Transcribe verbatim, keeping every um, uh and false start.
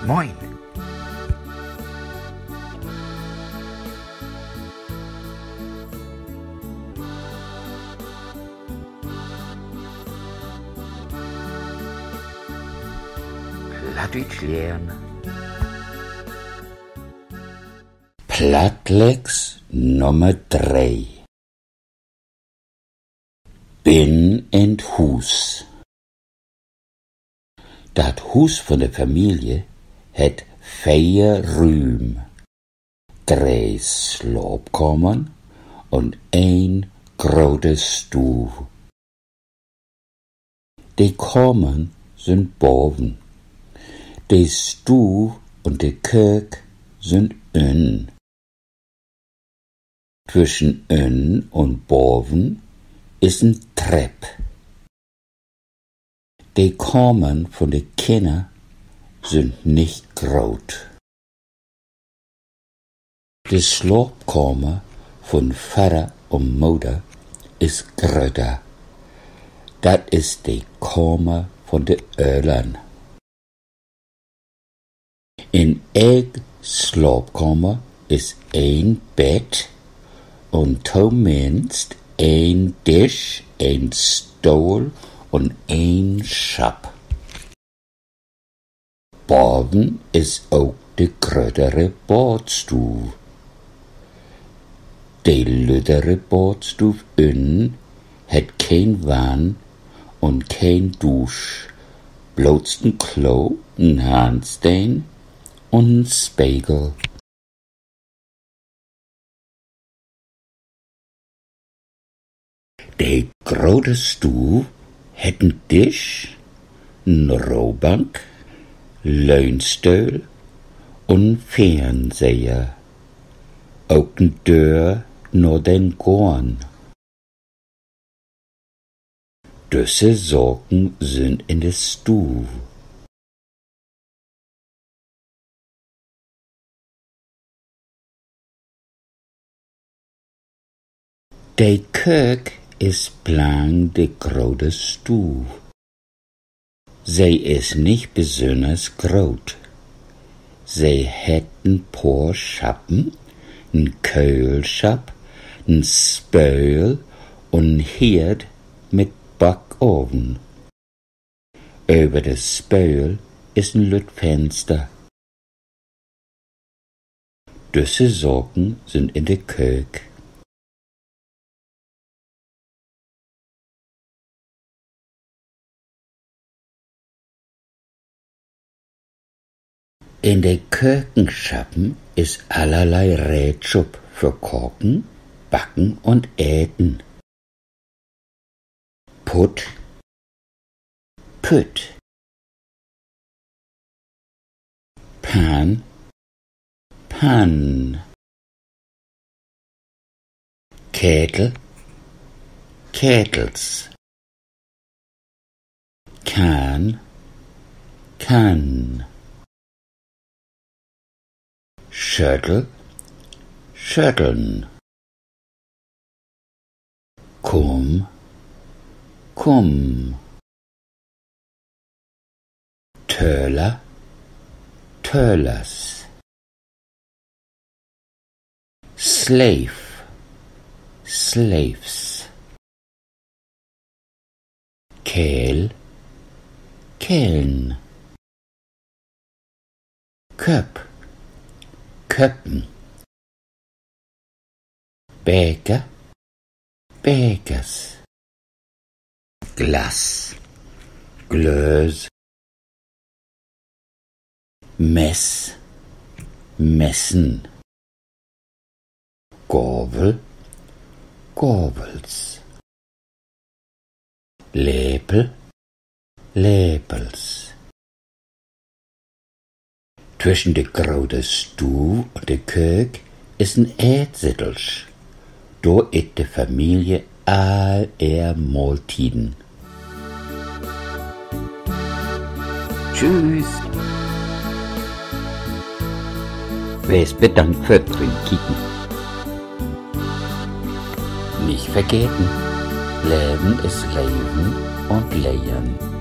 Moin. Plattdüütsch lehren. Plattlex Nummer dree. Binnen in't Huus. Dat Huus von de Familie hett veer Rüüm, dree Slaapkamern un een grote Stuuv. De Kamern sünd baven. De Stuuv un de Köök sünd ünnen. Twüschen ünnen un baven is en Trepp. De Kamern von de Kinner sünd nich groot. De Slaapkamer vun Vadder un Moder is grötter. Dat is de Kamer von de Öllern. In elk Slaapkamer is een Bett un tominnst een Disch, een Stohl un een Schapp. Baven is ok de gröttere Baadstuuv. De lüttere Baadstuuv ünnen hett keen Wann un keen Dusch, blots en Klo, en Handsteen un en Spegel. De grote Stuuv hett en Disch, en Rohbank, Löhnstöhl un Fernseher. Ok en Döör na den Goorn. Düsse Saken sünd in de Stuuv. De Köök is blang de grote Stuuv. Se is nich besünners groot. Se hett en poor Schappen, en Köhlschapp, en Spööl un en Heerd mit Backaven. Över de Spööl is en lütt Fenster. Düsse Saken sünd in de Köök. In de Kökenschappen is allerlei Reedschop för Kaken, Backen un Eten. Putt, Pütt. Pann, Pann. Ketel, Ketels. Kann, Kann. Schöttel, Schötteln. Kumm, Kumm. Töller, Töllers. Sleev, Sleevs. Kehl, Kehlen. Köpp, Köppen. Beker, Bekers. Glas, Glöös. Mess, Messen. Gavel, Gavels. Lepel, Lepels. Twüschen de grote Stuuv un de Köök is en Eetsittelsch. Dor itt de Familie all ehr Mahltieden. Tschüss. Wees bedankt för't Rinkieken. Nich vergeten: Leven is Leven un Lehren.